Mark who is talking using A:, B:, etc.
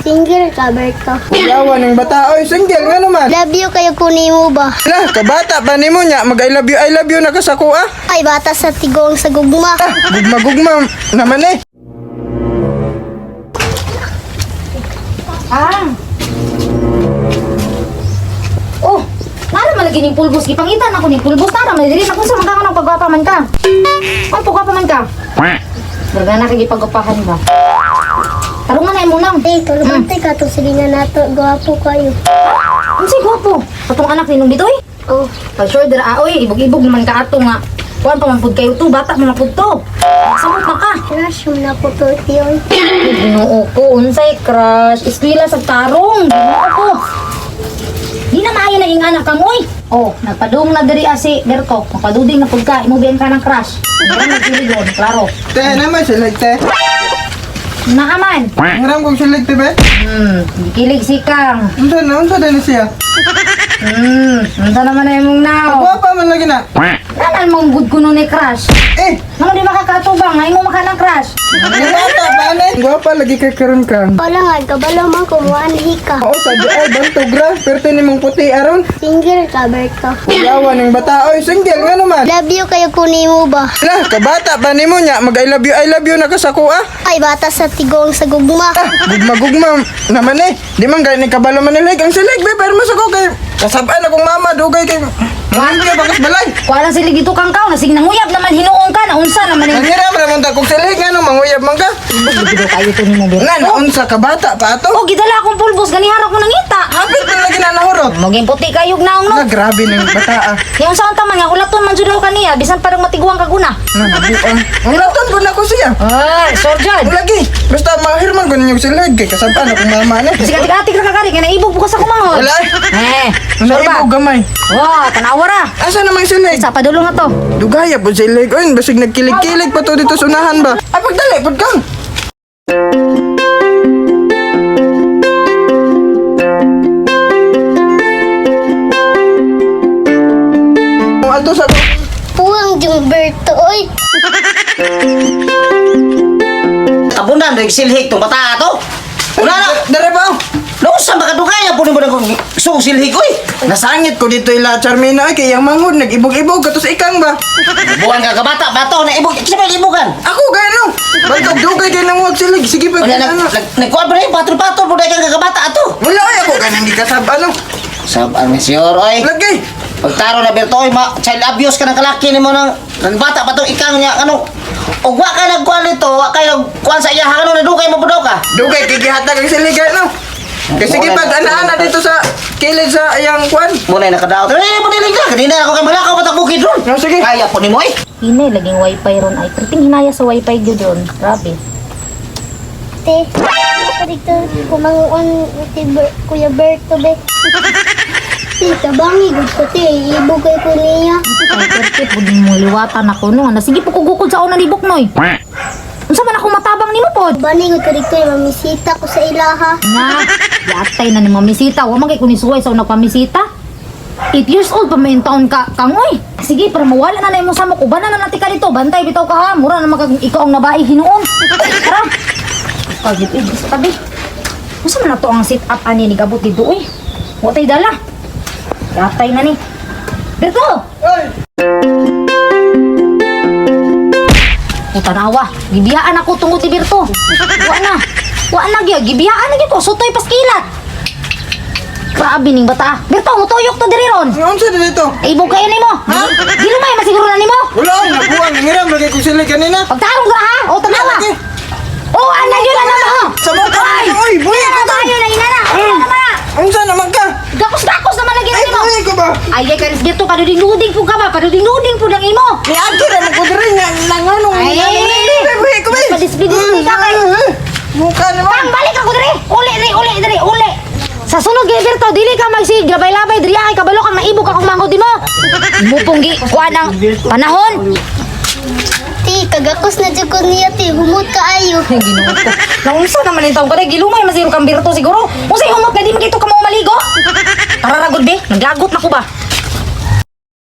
A: Single ka, Berto.
B: Yawa ng bata oy, single nga naman.
A: Love you kayo kunin mo ba?
B: Lah, kabata pa nimo nya, mag I love you na ka sa kuha.
A: Ay, bata sa tigong sa gugma.
B: Ah, gugma-gugma naman eh.
C: Ah. Oh, nara man lagi ning pulbos gipangitan ako ning pulbos nara man diri sa man ka nang pagwapa man ka. Ang pagwapa man ka. Murag na kay gipagwapahan ba. Tarungan na imo nang.
A: Hey, tulubante ka to sige nga nato. Gwapo kayo.
C: Unsay gwapo? Katong anak ni nung ditoy?
A: Oh,
C: Pag sure dira aoy, ibog-ibog naman ka ato nga. Kuan pa man pud kayo to, bata pa man pud to. Samot na ka.
A: crush mo na ko to, tiyoy.
C: Ay, Ginoo ko, unsay crush. Eskwela sa tarong. Ginoo ko. Di na maayo na ing anak kang oy. Oh, nagpadung na diri asi Berto. Magpaduding na pud ka, imubiyan ka ng crush. Hindi na nagsilig klaro.
B: Te, naman silig te.
C: Naaman.
B: Ngaram kong silig te be.
C: Gikilig si Kang.
B: Unsa na siya?
C: Unsa naman na imong nao.
B: Gwapa man lagi na.
C: Nanan mong good kuno ni crush.
B: Eh,
C: Ngano di makakatubang, nga imo maka ng crush.
B: bata pa na. Gwapa lagi kay karon kang.
A: Wala nga, kabalo man kumuan ka.
B: Oo, sa di ay bantog ra, perte nimong puti aron.
A: Single ka, Berto.
B: Yawa ng bata oy, single nga naman.
A: Love you kayo kunin mo ba?
B: Lah, kabata pa nimo nya, mag I love you na ka sa kuha.
A: Ay, bata sa tigong sa gugma.
B: Ah, gugma-gugma naman eh. Di man gani kabalo man nilig. Ang silig be, pero mas ako kay kasabaan akong mama dugay kay Mga bakas balay.
C: Kuha lang sila dito kang kao, nasig nanguyab naman hinuon ka, naunsa naman yung
B: Nangiram ra man ta kog silig ngano manguyab man ka.
C: Ibog kayo to nimo Berto.
B: Nga naunsa ka bata pa ato.
C: Oh, gidala akong pulbos, ganihara ko nangita.
B: Hapit man lagi na nahurot.
C: Maging puti kayo naong no.
B: Na grabe ning bata ah.
C: Yung sa unta man nga ulaton man jud ako kaniya, bisan parang matiguang kaguna.
B: Na nabuang. Ang laton po na ko siya.
C: Ay, sorjan.
B: Ang lagi. Basta mahirman ko ninyo silig kay kasabaan akong mama na.
C: Sige atik-atik ra ka kari kay naibog bukas ako manghod.
B: Wala.
C: Eh, sure ba?
B: Naibog gamay.
C: Wah, tanawa ra.
B: Asa namang silig?
C: Sa padulong na to.
B: Dugaya po silig. Oy, basig nagkilig-kilig pa to dito sa unahan ba? Ay, pagdali, pud kang. Ato sa
A: Puwang yung Berto, oy.
D: Tabunan rin silhik tong bata to. Wala na.
B: Dere ba?
D: Nausa makadugay po nimo kung so silhik oy.
B: Nasangit ko dito ila Charmina ay kay iyang manghod nag-ibog-ibog katos ikang ba.
D: Buwan ka kabata bato na ibog kinsa ba ibugan?
B: Ako gano. Bantog dugay kay nang wag silig. Sige pa.
D: Wala nag
B: Ano?
D: nagkuan pa rin patol-patol po kang kakabata ato.
B: Wala ay ako ganang gikasab ano.
D: Sab ang senyor oy.
B: Lagi.
D: Pagtaro na Berto oy ma child abuse ka ng kalaki nimo nang nagbata pa tong ikang niya ano. Og wa ka nagkuan nito, wa kay nagkuan sa iya ano nadugay mo pud ka.
B: Dugay kay gihatag ang silig ano. Kay sige pag ana-ana dito sa kilid sa iyang kwan.
D: Muna nakadaot. Eh, panilig na. Kanina ako kay malakaw patag bukid ron.
B: No, sige.
D: Kaya po nimo eh.
C: Hinay laging wifi ron ay perting hinaya sa wifi gyud ron. Grabe.
A: Te, ako dito kumanguon ti Kuya Berto, be. Te, tabangi, gud ko, te. Ibog kayo ko niya.
C: Ay, perfect pud mo liwatan ako no. Na sige po kugukod sa una libok noy. Unsa man ako matabang nimo pod?
A: Bani, gud ko dito, mamisita ko sa ilaha.
C: Na, yatay na ni mamisita. Wa man kay kunisuway sa unang pamisita. 8 years old pa may taon ka kangoy. Sige, para mawala na na imong samok, uban na na nati ka dito. Bantay bitaw ka ha. Mura na makag ikaw ang nabae hinuon. Tara. Pagit eh, sa tabi. Unsa man na to ang sit up ani ni gabot dito oy. Wa tay dala. Yatay na ni. Berto!
B: Oy.
C: Putanawa, gibiyaan ako tungod ni Berto. Wa na. Wa na gyud, gibiyaan na gyud ko sutoy paskilat. Grabe ning bata. Berto, mutuyok to diri ron.
B: Ang unsa dito?
C: Ibog kayo nimo. Gilumay masiguro na nimo.
B: Wala ay nabuang ngiram lagi kog silig kanina.
C: Pagtarong ka ha. O tanawa.
B: Lagi.
C: O ana gyud ana mo.
B: Sa mukha. Oy, buhi ka
C: Ana
B: to.
C: na inana. Ana naman na.
B: Unsa naman ka?
C: Gakos-gakos naman lagi
B: Ay,
C: nimo.
B: buhi ko ba?
C: Ay, ay karis dito paduding-luding po ka ba? Paduding-luding po ng imo.
B: Ni Agi ra man ko diri nga nanganong.
C: Ay.
B: Buhi ko ba?
C: Padisplay-display ka kay.
B: Mukha naman.
C: Kang balik ako diri. Uli diri, uli diri, uli. Sa sunod kay Berto, dili ka magsig labay-labay diri ay kabalo kang naibog akong manghod mo. Imo pong gi kuan ang panahon.
A: Te, kagakos na jud ko niya, te. Humot ka ayo.
C: Ay, Ginoo ko. Naunsa naman yung taong ka gilumay masiro kang Berto siguro. Unsay humot nga di man kito ka mo maligo. Tara ragod be, naglagot na ko ba.